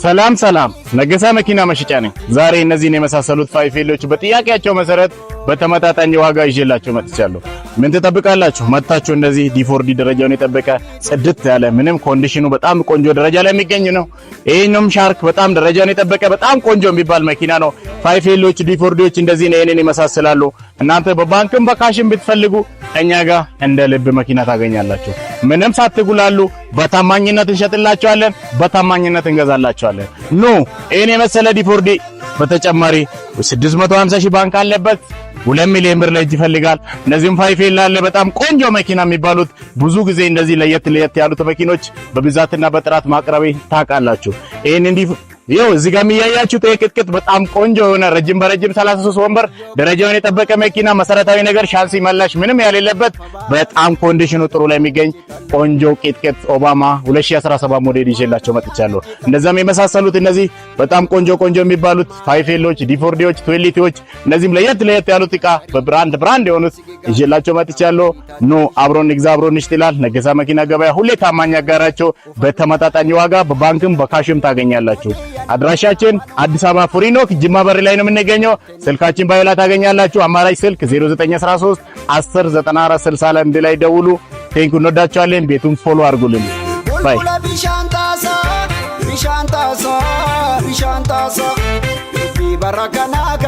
ሰላም ሰላም፣ ነገሳ መኪና መሸጫ ነኝ። ዛሬ እነዚህን የመሳሰሉት five L ኦች በጥያቄያቸው መሰረት በተመጣጣኝ ዋጋ ይዤላችሁ መጥቻለሁ። ምን ትጠብቃላችሁ? መጥታችሁ እነዚህ D4D ደረጃውን የጠበቀ፣ ጽድት ያለ፣ ምንም condition ኑ በጣም ቆንጆ ደረጃ ላይ የሚገኝ ነው። ይሄኛውም ሻርክ በጣም ደረጃውን የጠበቀ፣ በጣም ቆንጆ የሚባል መኪና ነው። Five L ኦች፣ D4D ዎች እንደዚህ ነው፣ ይሄንን ይመሳሰላሉ። እናንተ በባንክም በ cash ም ብትፈልጉ እኛ ጋር እንደ ልብ መኪና ታገኛላችሁ። ምንም ሳትጉላሉ በታማኝነት እንሸጥላችኋለን፣ በታማኝነት እንገዛላችኋለን። ኑ፣ ይሄን የመሰለ D4D በተጨማሪ 650 ሺህ ባንክ አለበት፣ 2 ሚሊዮን ብር ለእጅ ይፈልጋል። እነዚህም five L አለ፣ በጣም ቆንጆ መኪና የሚባሉት። ብዙ ጊዜ እንደዚህ ለየት ለየት ያሉት መኪኖች በብዛትና በጥራት ማቅረቤ ታውቃላችሁ። ይሄን እንዲህ ይኸው እዚህ ጋር የሚያያችሁት ይሄ ቅጥቅጥ በጣም ቆንጆ የሆነ፣ ረጅም በረጅም 33 ወንበር፣ ደረጃውን የጠበቀ መኪና፣ መሰረታዊ ነገር ሻንሲ መላሽ ምንም ያሌለበት፣ በጣም condition ኑ ጥሩ ላይ የሚገኝ ቆንጆ ቅጥቅጥ ኦባማ 2017 ሞዴል ይዤላችሁ መጥቻለሁ። እነዛም የመሳሰሉት እነዚህ በጣም ቆንጆ ቆንጆ የሚባሉት five L ኦች፣ D4D ዎች፣ 2LT ዎች፣ እነዚህም ለየት ለየት ያሉት እቃ በ brand brand የሆኑት ይዤላችሁ መጥቻለሁ። ኑ አብሮን ንግዛ፣ አብሮን እንሽጥ ይላል ነገሳ መኪና ገበያ። ሁሌ ታማኝ አጋራቸው። በተመጣጣኝ ዋጋ በባንክም በ cash ም ታገኛላችሁ። አድራሻችን አዲስ አበባ ፉሪኖክ ጅማ በር ላይ ነው የምንገኘው። ስልካችን bio ላይ ታገኛላችሁ። አማራጭ ስልክ 0913 10 94 60 ላይ ደውሉ። Thank you፣ እንወዳችኋለን። ቤቱን follow አድርጉልን። Bye. Bulbula bishaan taasaa, bishaan taasaa, bishaan taasaa. Dubbii bara kanaa.